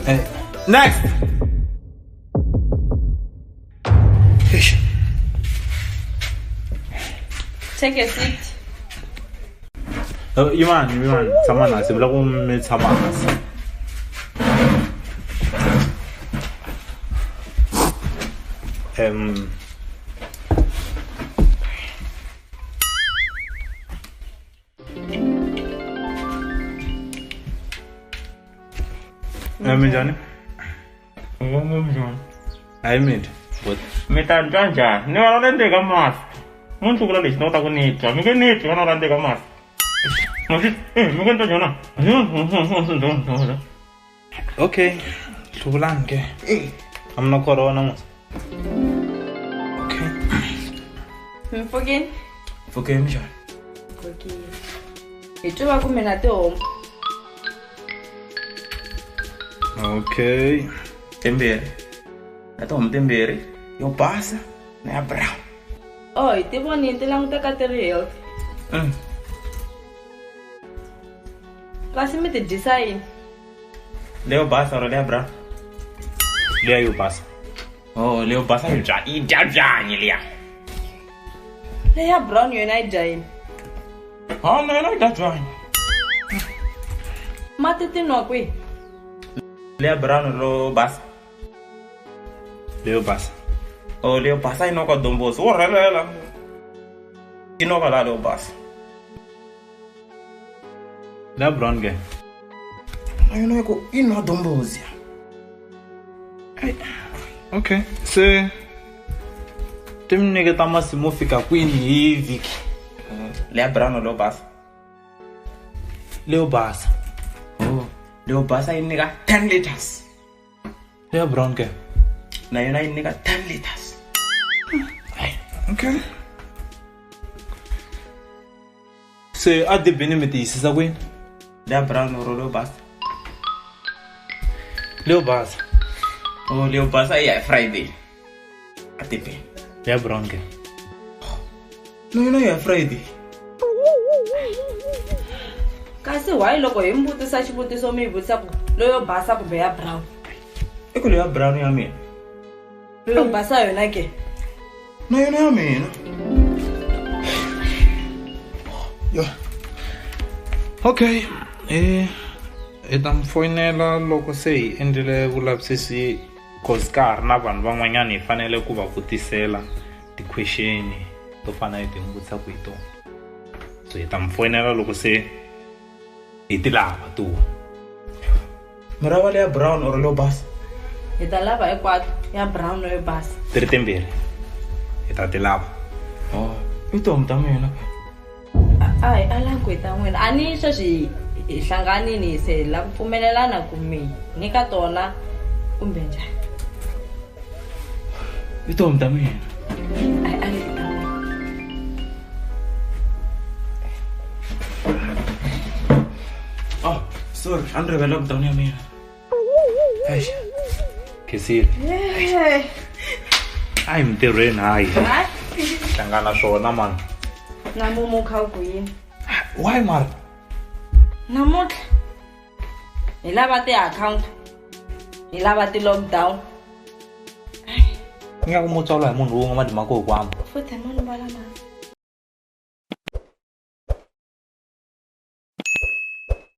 Hey. Next. Take a seat. Iman, tshama hansi, vula ku mi tshama hansi. Minjhani? Minjhani? Hayi mina. Mi ta twa njhani? Ni vona ndzeni ka masi. Mo ni lexi ni kota ku ni twa. Mi nge ni twi vona ndzeni ka masi. Mi nge ni twa njhani? Okay. Hluvulani ke. A mi na corona mos. Okay. Mi pfukini? Pfukini minjhani? Pfukini. Hi twa ku mina tihomu. Okay. Timbirhi. Na tihomu timbirhi. Yo basa na ya brown. Oh, hi ti vonile ti languteka ti ri healthy. Kasi mi ti dyisa yini? Leyo basa or leya brown? Leya yo basa. Oh, leyo basa yi dya yi dya byanyi liya. Leya brown yona yi dya yini? Ha, na yona yi dya byanyi. Mati ti nwa kwihi? Leya brown ro basa. Leyo basa. Oh, leyo basa yi noka dombosi wo rhelela. Yi noka laha leyo basa. Leya brown ke? Na yona ku yi nwa dombosi. Okay. Se ti mi nyiketa masi mo fika kwini hi vhiki? Leya brown leyo basa. Leyo basa. Oh, leyo basa yi nyika 10 liters. Leya brown ke? Na yona yi nyika 10 liters. Okay. Se a dibini mi tiyisisa kwini? Leya brown or leyo basa? Leyo basa. Oh, leyo basa yi ya Friday. A dibini. Leya brown ke? Na yona yi ya Friday. Kasi why loko hi mi vutisa xivutiso mi yi vutisa ku leyo basa kumbe ya brown? I ku leya brown ya mina. Leyo basa yona ke? Na yona ya mina. Yo. Okay. Hi ta mi foyinela loko se hi endlile vulavisisi cause ka ha ri na vanhu van'wanyana hi fanele ku va vutisela ti-question to fana na leti hi mi vutisaka hi tona. So hi ta mi foyinela loko se hi ti lava to. Mi lava leya brown or leyo basa? Hi ta lava hinkwato, ya brown na yo basa. Ti ri timbirhi. Hi ta ti lava. Oh, i tihomu ta mina. A hi alangi ku hi ta n'wina. A ni sweswi hi hlanganini se hi lava ku pfumelelana ku mi nyika tona kumbe njhani? I tihomu ta mina. A hi ali ta n'wina. Oh, sorry, a ni rivele lockdown ya mina. Eish. Khensile. A hi mintirhweni hayi. Hlangana swona mani. Na mumu kha ku yini? Why mara? Namuntlha hi lava ti-account, hi lava ti-lockdown. Ingaku mo tswariwa hi munhu wun'we madimako hikwamo. Futhi hi munhu va lama.